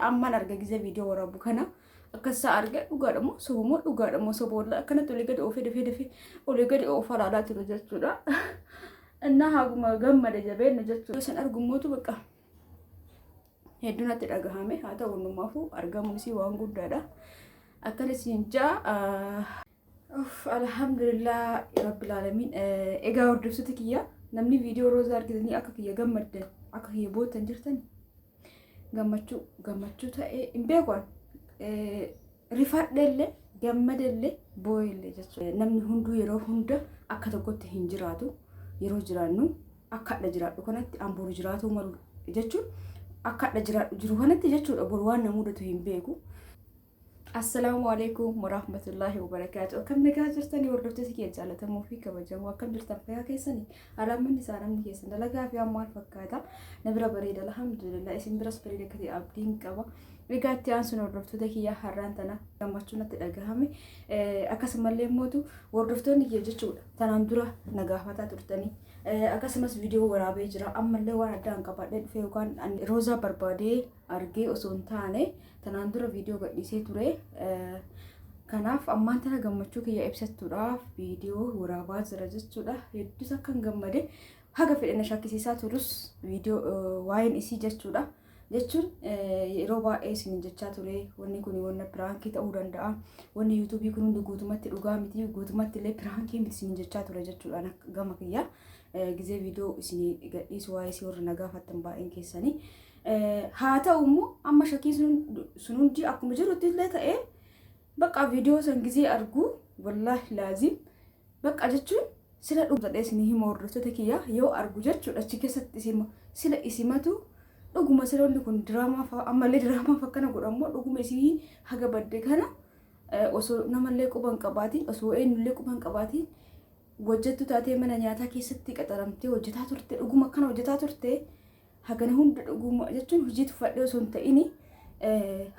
Ammaan arga gizee viidiyoo waraabu kana akkas isaa arge, dhugaadha moo soba moo, dhugaadha moo soba? Wallaahi akkanatti olii gadi oofee dafee dafee olii gadi oofaa laalaa ture jechuudha. Innaa haguma gammade jabeenna jechuudha. San argummootu bakka hedduu natti dhagahame. Haa ta'u, hundumaafuu argamuun isii waan guddaadha. Akkana isin ja'a. Uff, alhamdulillah rabbil alamin. Egaa hordoftoota kiyya, namni viidiyoo Roozaa argitanii akka kiyya gammaddan, akka kiyya boottan jirtan, gammachuu gammachuu ta'ee hin beeku, rifadhellee, gammadellee, boo'ellee jechuudha. Namni hunduu yeroo hunda akka tokkotti hin jiraatu. Yeroo jiraannu akka hadha jiraadhu kanatti an boru jiraatuu malu jechuun, akka hadha jiraadhu jiru kanatti jechuudha, boru waan na mudatu hin beeku. Assalaamu alaikum warahmatullahi wabarakaatu. Akkam nagaa jirtanii, hordoftoota kiyya jaallatamoo fi kabajamoo? Akkam jirtan? Fayyaa keessanii? Alaammanni isaa, namni keessan, dalagaa fi maal fakkaata? Na bira bareeda, alhamdulillah. Isin biras bareeda akka ta'e abdiin qaba. Egaa itti aansuun, hordoftoota kiyya, har'aan tana gammachuu natti dhagahame. Akkasumallee mootu hordoftoonni kiyya jechuudha. Tanaan dura na gaafataa turtanii. Akkasumas viidiyoo waraabee jira. Ammallee waan addaa hin qabadhee dhufe yookaan Roozaa barbaadee argee osoo hin taane, tanaan dura viidiyoo gadhiisee ture. Kanaaf ammaan tana gammachuu kiyya ibsachuudhaaf viidiyoo waraabaa jira jechuudha. Hedduus akkan gammade, haga fedhe na shakkisiisaa turus viidiyoo waa'een isii jechuudha. Jechuun yeroo baay'ee isin jechaa ture, wanni kun wanna prankii ta'uu danda'a. Wanni YouTubeii kun hundi guutumatti dhugaa miti, guutumatti illee prankii miti isin jechaa ture jechuudha gama kiyya. Gizee viidiyoo isin gadhiisu waa'ee isii warra na gaafattan baay'een keessanii. Haa ta'u immoo amma shakkiin sun hundi akkuma jirutti illee ta'ee, bakka viidiyoo san gizee argu, wallaahi laazim, bakka jechuun sila dhugadhee isin hima, hordoftoota kiyya, yoo argu jechuudha achi keessatti isima sila isimatu dhuguma, sila wanni kun diraamaa fa'a, ammallee diraamaa akkana godhamoo, dhuguma isii haga badde kana osoo namallee quba hin qabaatiin, osoo eenyullee quba hin qabaatiin hojjettu taatee mana nyaataa keessatti qaxaramtee hojjetaa turte, dhuguma akkana hojjetaa turte, hagana hunda dhuguma jechuun hojii tuffadhee osoo hin ta'ini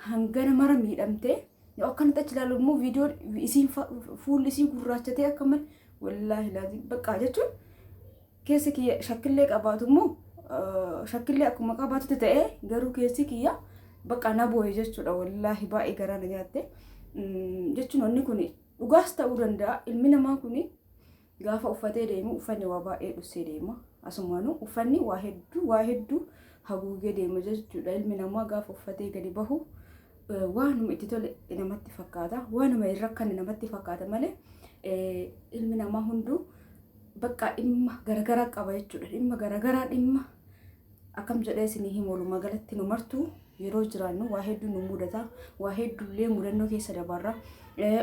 hangana mara miidhamte. Yoo akkanatti achi ilaalu immoo viidiyoo isiin fuulli isii gurraachatee akka malee, wallaahi laazim, bakka jechuun keessa kiyya shakkillee qabaatu immoo, shakkillee akkuma qabaatutti ta'ee, garuu keessi kiyya bakka na boo'e jechuudha. Wallaahi baay'ee garaa na nyaatte. Jechuun wanni kun dhugaas ta'uu danda'a. Ilmi namaa kun gaafa uffatee deemu uffanni waa baay'ee dhussee deema. Asumaanuu uffanni waa hedduu waa hedduu haguugee deema jechuudha. Ilmi namaa gaafa uffatee gadi bahu waanuma itti tole namatti fakkaata, waanuma hin rakkanne namatti fakkaata malee, ilmi namaa hunduu bakka dhimma garagaraa qaba jechuudha. Dhimma garagaraa, dhimma akkam jedhee isinii himu, walumaa galatti nu martuu yeroo jiraannu waa hedduu nu mudata, waa hedduullee mudannoo keessa dabarra,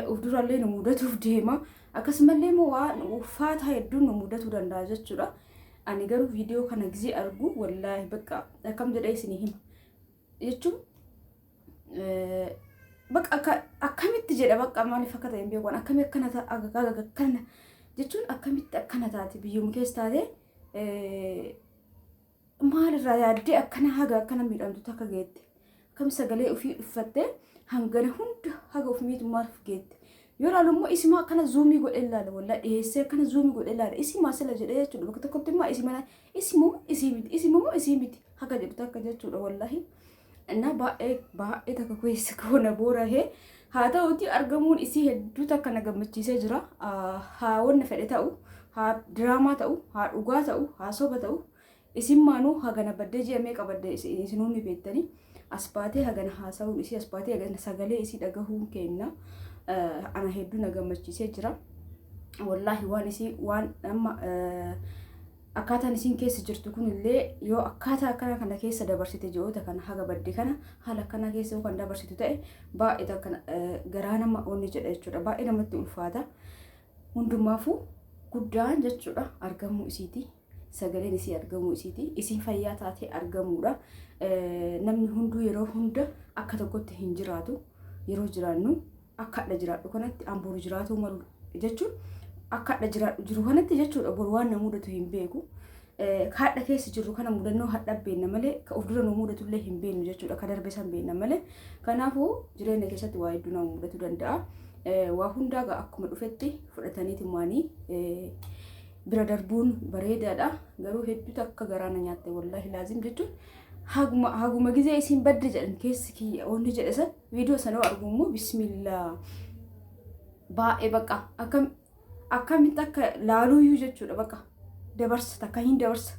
uf durallee nu mudatuuf deema, akkasumallee immoo waan ulfaataa hedduun nu mudatuu danda'a jechuudha. Ani garuu viidiyoo kana gizee argu, wallaahi, bakka akkam jedhee isinii hima jechuun, bakka akkamitti jedha, bakka maaliif akka ta'e hin beeku. Akkamii akkana akkana jechuun, akkamitti akkana taate, biyyuma keessa taate, maalirraa yaaddee akkana haga akkana miidhamtu takka geette? Akkam sagalee ofii uffattee hangana hunda haga of miitu maaliif geette? Yoo ilaalu immoo isimaa akkana zoomii godhee ilaala, wallaahi dhiyeessee akkana zoomii godhee ilaala, isimaa sila jedhee jechuudha. Bakka tokkotti immoo isima, isimoo isii miti, isimoo isii miti haga jedhu takka jechuudha, wallaahi. Innaa baay'ee baay'ee takka keessa koona boorahee. Haa ta'uti, argamuun isii hedduu takka na gammachiisee jira. Haa wanna fedhe ta'u, haa diraamaa ta'u, haa dhugaa ta'u, haa soba ta'u, isin maanuu hagana baddee ji'a meeqa badde isinuu ni beektanii, as baatee hagana haasa'uun isii, as baatee hagana sagalee isii dhagahuun kenna ana hedduu na gammachiisee jira. Wallaahi waan isii waan amma akkaataan isiin keessa jirtu kunillee, yoo akkaataa akkana kana keessa dabarsite, ji'oota kana haga badde kana haala akkanaa keessa yoo kan dabarsitu ta'e, baay'ee takka garaa nama onni jedha jechuudha. Baay'ee namatti ulfaata. Hundumaafuu guddaan jechuudha argamuu isiiti. Sagaleen isii argamuu isiiti. Isiin fayyaa taatee argamuudha. Namni hunduu yeroo hunda akka tokkotti hin jiraatu. Yeroo jiraannu akka hadha jiraadhu kanatti an boru jiraatuu malu jechuun, akka hadha jiraadhu jiru kanatti jechuudha, boru waan na mudatu hin beeku. Ka hadha keessa jirru kana mudannoo hadha beekna malee, ka of dura nu mudatullee hin beeknu jechuudha. Ka darbe san beekna malee. Kanaafuu jireenya keessatti waa hedduu nama mudatu danda'a. Waa hundaa gaa akkuma dhufetti fudhataniiti maanii bira darbuun bareedaadha. Garuu hedduu takka garaa na nyaatte, wallaahi laazim jechuun Haguma haguma gizee isiin badde jedhan keessi kiyya wanni jedhe san viidiyoo sana yoo argu immoo bismillaa baay'ee bakka akkam akkamitti akka laaluuyyuu jechuudha bakka dabarsa takka hin dabarsa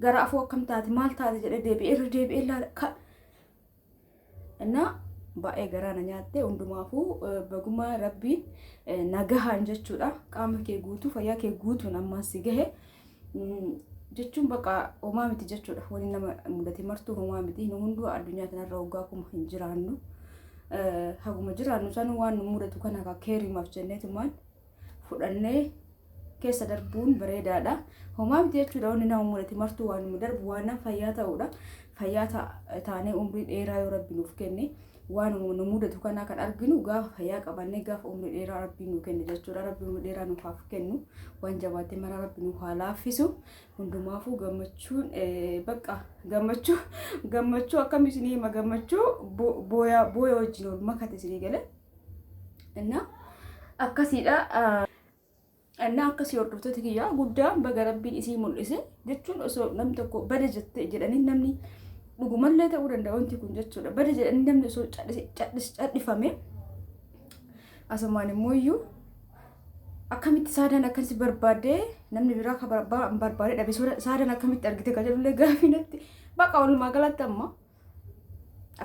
gara afoo akkam taate maal taate jedhe deebi'ee irra deebi'ee laala ka innaa baay'ee garaa na nyaatte. Hundumaafuu baguma rabbiin nagahaan jechuudha qaama kee guutuu fayyaa kee guutuun ammaan si gahe jechuun bakka homaa miti jechuudha. Wani nama mudate martuu homaa miti. Nu hunduu addunyaa kanarra waggaa kuma hin jiraannu. Haguma jiraannu san waan nu mudatu kana akka keerimaaf jenneetumaan fudhannee keessa darbuun bareedaadha. Homaa miti jechuudha wanni nama mudate martuu waan nu darbu waan fayyaa ta'uudha. Fayyaa taanee umrii dheeraa yoo rabbi nuuf kenne waan nu mudatu kanaa kan arginu gaafa fayyaa qabannee gaafa umrii dheeraa rabbi nu kenne jechuudha. Rabbi umrii dheeraa nuuf haa kennu, waan jabaatee mara rabbi nuuf haa laaffisu. Hundumaafuu gammachuun bakka gammachuu gammachuu akkam isinii hima, gammachuu booya booya wajjin ol makate isinii gale. Innaa akkasiidha. Innaa akkasii hordoftoota kiyyaa, guddaan baga rabbiin isii mul'ise jechuun osoo namni tokko bada jette jedhanii namni dhugumallee ta'uu danda'a wanti kun jechuudha. Bada jedhanii namni osoo cadhifame asumaan immoo iyyuu akkamitti saadaan akkasi barbaadee namni biraa ka barbaadee dhabe saadaan akkamitti argite ka jedhullee gaafii natti baqa. Walumaa galatti amma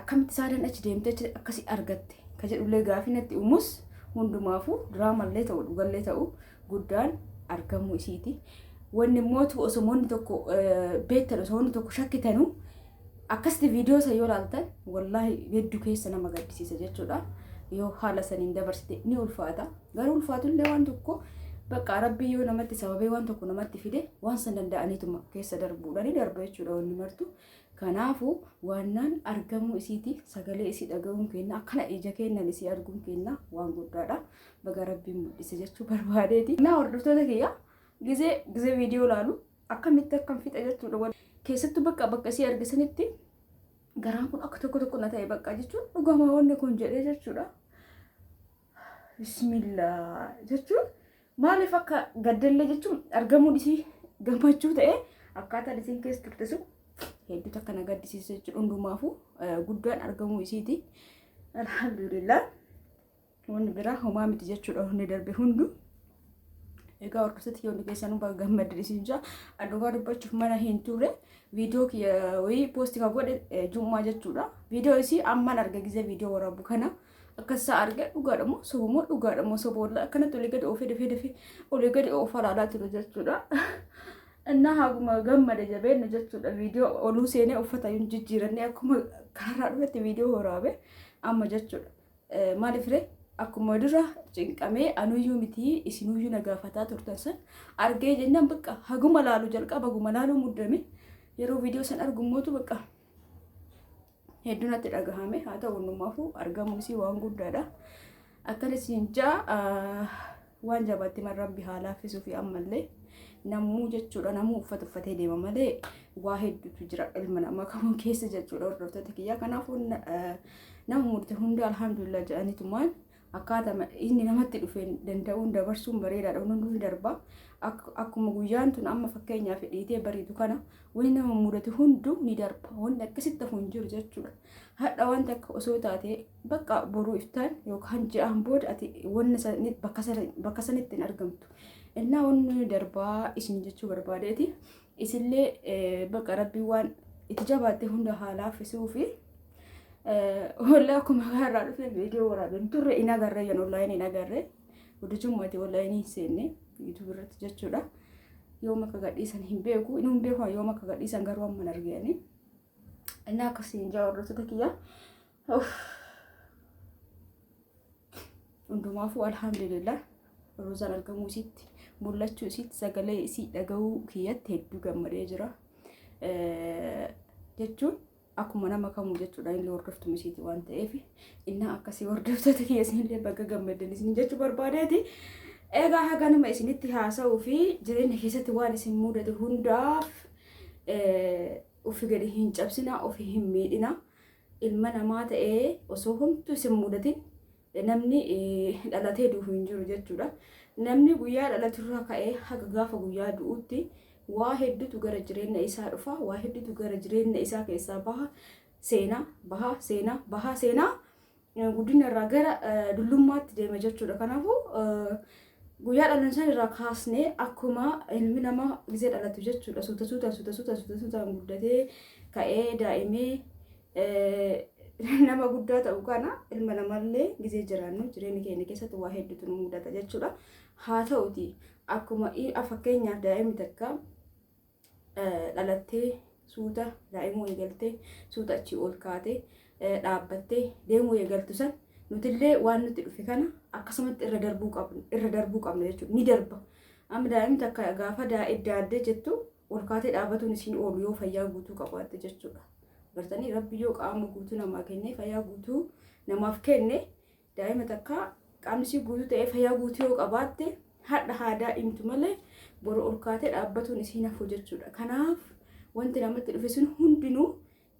akkamitti saadaan achi deemtee achi akkasi argatte ka jedhullee gaafii natti uumus, hundumaafuu diraamallee ta'u dhugallee ta'u guddaan argamuu isiiti. Wanni mootu osoo wanni tokko beektan osoo wanni tokko shakkitanu akkasitti viidiyoo isa yoo ilaaltan wallaahi hedduu keessa nama gaddisiisa jechuudha. Yoo haala saniin dabarsite ni ulfaata. Garuu ulfaatullee waan tokko bakka rabbii yoo namatti sababee waan tokko namatti fide waan san danda'aniituma keessa darbuudha ni darba jechuudha wanni martu. Kanaafu waannaan argamuu isiiti sagalee isii dhaga'uun kenna akkana ija kennan isii arguun kenna waan guddaadha. Baga rabbiin mul'ise jechuu barbaadeeti. Naa hordoftoota kiyya, gizee gizee viidiyoo ilaalu akkamitti akkam fixa jechuudha. Keessattuu bakka bakka isii argisanitti garaan kun akka tokko tokko na ta'e bakka jechuun dhugamaa wanni kun jedhee jechuudha. Bismillah jechuun maaliif akka gaddallee jechuun argamuun isii gammachuu ta'e akkaataan isiin keessa turte sun hedduutu akka na gaddisiisa jechuudha. Hundumaafuu guddaan argamuu isiiti. Alhamdulillah. Wanni biraa homaa miti jechuudha hundi darbe hundu. Egaa hordoftoota hundi keessanuu baga gammaddan isin jaa. Dhugaa dubbachuuf mana hin turre. Viidiyoo kiyya wayii post kan godhe jummaa jechuudha. Viidiyoo isii amman arga gizee viidiyoo waraabu kana. Akkas isaa arge dhugaadha moo soba moo dhugaadha moo soba wallaa akkanatti olii gadi oofee dafee dafee olii gadi oofaa laalaa ture jechuudha. Innaa haguma gammade jabeenna jechuudha. Viidiyoo oluu seenee uffata hin jijjiirannee akkuma karaarraa dhufetti viidiyoo waraabe amma jechuudha. Maaliif ree akkuma dura cinqamee anuyyuu miti isinuyyuu na gaafataa turtan san argee jennaan bakka haguma laalu jalqaba haguma laaluu muddame yeroo viidiyoo san argummootu bakka hedduu natti dhagahame. Haa ta'u, hundumaafuu argamuun isii waan guddaadha. Akkana isin ja'a, waan jabaatti man rabbi haa laaffisuu fi ammallee namuu jechuudha namuu uffata uffatee deema malee waa hedduutu jira ilma namaa kamuu keessa jechuudha hordoftoota kiyyaa. Kanaafuu nama murte hunda alhamdulillah jedhaniitumaan akkaataa inni namatti dhufe danda'uun dabarsuun bareedaadha. Hunduu ni darba. Akkuma guyyaan tun amma fakkeenyaaf dhiitee bariitu kana wanni nama mudate hunduu ni darba. Wanni akkasitti hafu hin jiru jechuudha. Hadha wanta akka osoo taate bakka boruu iftaan yookaan ji'aan booda ati wanna bakka sanitti hin argamtu. Innaa wanni darbaa isin jechuu barbaadeeti. Isillee bakka rabbii waan itti jabaatte hunda haa laaffisuu fi wallaa akkuma irraa dhufe viidiyoo waraabeen turre hin agarre yan online hin agarre hojjechummati online hin seenne YouTube irratti jechuudha. Yoom akka gadhiisan hin beeku, inni hin beeku yoom akka gadhiisan, garuu amma hin arganii. Inni akkasiin jaa hordoftoota kiyya. Hundumaafuu alhamdulillah, roozaan argamuu isiitti mul'achuu isiitti sagalee isii dhaga'uu kiyyatti hedduu gammadee jira. Jechuun akkuma nama kamuu jechuudha inni hordoftu misiiti waan ta'eef innaa akkasii hordoftoota kiyya, isinillee baga gammaddan isin jechuu barbaadeeti. Egaa haga nama isinitti haasa'uu fi jireenya keessatti waan isin mudate hundaaf ofi gadi hin cabsina, ofi hin miidhina. Ilma namaa ta'ee osoo homtuu isin mudatin namni dhalatee du'u hin jiru jechuudha. Namni guyyaa dhalaturraa ka'ee haga gaafa guyyaa du'utti Waa hedduutu gara jireenya isaa dhufa, waa hedduutu gara jireenya isaa keessaa baha, seenaa baha, seenaa baha, seenaa guddina irraa gara dullummaatti deema jechuudha. Kanaafuu guyyaa dhalan san irraa kaasnee akkuma ilmi namaa gizee dhalatu jechuudha. Suuta suutaan suuta suutaan suuta suutaan guddatee ka'ee daa'imee nama guddaa ta'u kana ilma namallee gizee jiraannu jireenya keenya keessatti waa hedduutu nu mudata jechuudha. Haa ta'uti akkuma fakkeenyaaf daa'imni takka dhalattee suuta daa'imuu eegaltee suuta achii ol kaatee dhaabbattee deemuu eegaltu san nutillee waan nutti dhufe kana akkasumatti irra darbuu qabna irra darbuu qabna jechuudha. Ni darba. Amma daa'imni takka gaafa daaddee jettu ol kaatee dhaabatuun isiin oolu yoo fayyaa guutuu qabaatte jechuudha. Gartanii rabbi yoo qaama guutuu namaa kenne fayyaa guutuu namaaf kenne daa'ima takka qaamni isii guutuu ta'ee fayyaa guutuu yoo qabaatte hadha haa daa'imtu malee boru ol kaatee dhaabbatuun isiin hafu jechuudha. Kanaaf wanti namatti dhufe sun hundinuu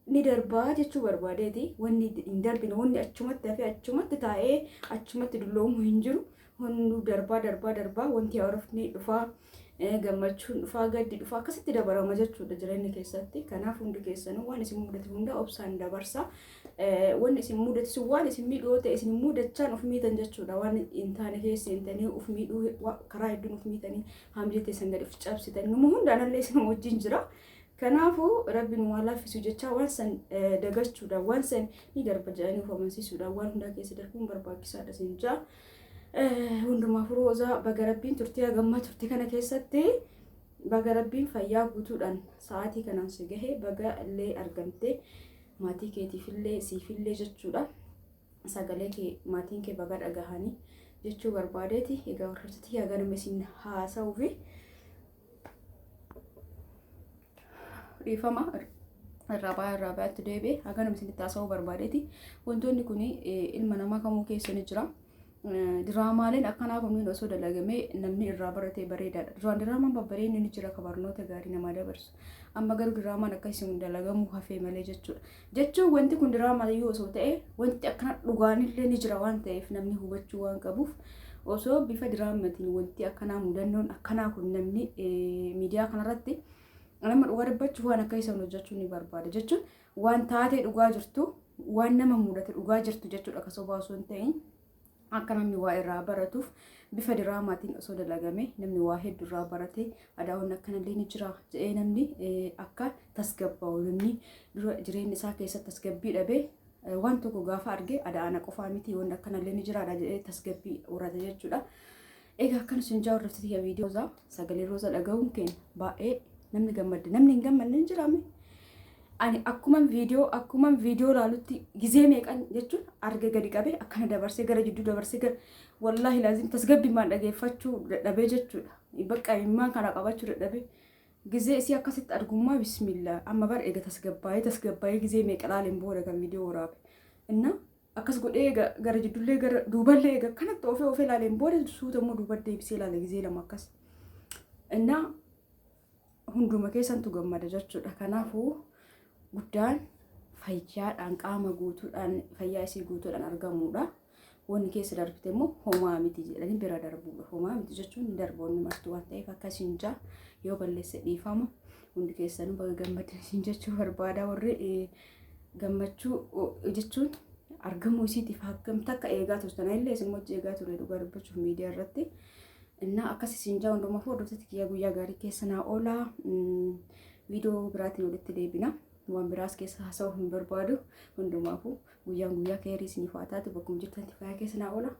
ni darbaa jechuu barbaadeeti. Wanni hin darbine wanni achumatti hafee achumatti taa'ee achumatti dulloomu hin jiru. Hunduu darbaa darbaa darbaa wanti haarofni dhufaa gammachuun dhufaa gaddi dhufaa akkasitti dabarama jechuudha jireenya keessatti. Kanaaf hundi keessanuu waan isin mudate hunda obsaan dabarsa. Wanni isin mudate sun waan isin miidhu yoo ta'e isin mudachaan of miitan jechuudha. Waan hin taane keessa seentanii of miidhuu karaa hedduun of miitanii haamilee teessan gadi of cabsitan. Numa hundaanallee isin wajjin jira. Kanaafuu rabbi nu haa laaffisu jechaa waan san dagachuudhaan waan san ni darba jedhanii of amansiisuudhaan waan hundaa keessa darbuun barbaachisaadha isin jaa. Hundumaaf Roozaa baga rabbiin turtii hagammaa turte kana keessatti baga rabbiin fayyaa guutuudhaan sa'aatii kanaan si gahe baga illee argamte maatii keetiifillee siifillee jechuudha. Sagalee kee maatiin kee baga dhagahanii jechuu barbaadeeti. Egaa hordoftoota haganuma isin haasa'uu fi dhiifama irraa ba'aa irraa ba'aatti deebi'e haganuma isinitti haasa'uu barbaadeeti. Wantoonni kun ilma namaa kamuu keessa ni jira. Diraamaaleen akkanaa kunniin osoo dalagamee namni irraa baratee bareedaadha. Duraan diraamaan babbareedni ni jira ka barnoota gaarii namaa dabarsu. Amma garuu diraamaan akkasii kun dalagamuu hafee malee jechuudha. Jechuun wanti kun diraamaa iyyuu osoo ta'e wanti akkana dhugaanillee ni jira waan ta'eef namni hubachuu waan qabuuf osoo bifa diraamatiin wanti akkanaa mudannoon akkanaa kun namni miidiyaa kanarratti nama dhugaa dubbachuuf waan akka isaan hojjechuu ni barbaada jechuun waan taatee dhugaa jirtu waan nama mudate dhugaa jirtu jechuudha akka sobaa osoo hin ta'in akka namni waa irraa baratuuf bifa diraamaatiin osoo dalagame namni waa hedduu irraa barate adaawwan akkanallee ni jira jedhee namni akka tasgabbaa'u namni dura jireenya isaa keessatti tasgabbii dhabee waan tokko gaafa arge adaana qofaa miti wanni akkanallee ni jiraadha jedhee tasgabbii horata jechuudha. Egaa akkana sun jaa hordoftoota kiyya viidiyoo isaa sagalee Roozaa dhaga'uun keenya baay'ee namni gammadde namni hin gammadne hin jiraame. Ani akkuman viidiyoo akkuman viidiyoo ilaalutti gizee meeqan jechuun arga gadi qabee akkana dabarsee gara jidduu dabarsee gara wallaahi laazim tasgabbimaan dhageeffachuu dadhabee jechuudha. Bakka imimmaan kana qabachuu dadhabee gizee isii akkasitti argummaa bismillah amma bar eega tasgabbaa'ee tasgabbaa'ee gizee meeqa ilaaleen booda kan viidiyoo waraabe. Inna akkas godhee eega gara jiddullee gara duuballee eega akkanatti oofee oofee ilaaleen booda suuta immoo duuba deebisee ilaale gizee lama akkas. Inna hunduma keessantu gammada jechuudha. Kanaafuu guddaan fayyaadhaan qaama guutuudhaan fayyaa isii guutuudhaan argamuudha. Wanni keessa darbite immoo homaa miti jedhanii bira darbuudha. Homaa miti jechuun ni darba wanni martuu waan ta'eef akkasiin jaa yoo balleesse dhiifama. Hundi keessanuu baga gammaddan isin jechuu barbaada warri gammachuu jechuun argamuu isiitiif hangam takka eegaa turtan illee isin wajji eegaa ture dhugaa dubbachuuf miidiyaa irratti. Innaa akkas isin jaa hundumaaf hordoftoota kiyyaa guyyaa gaarii keessa naa oolaa. Viidiyoo biraatiin walitti deebina. Waan biraas keessa haasa'uu hin barbaadu. Hundumaafuu guyyaan guyyaa keerii isiniif haa taatu bakkuma jirtanitti fayyaa keessa naa oola.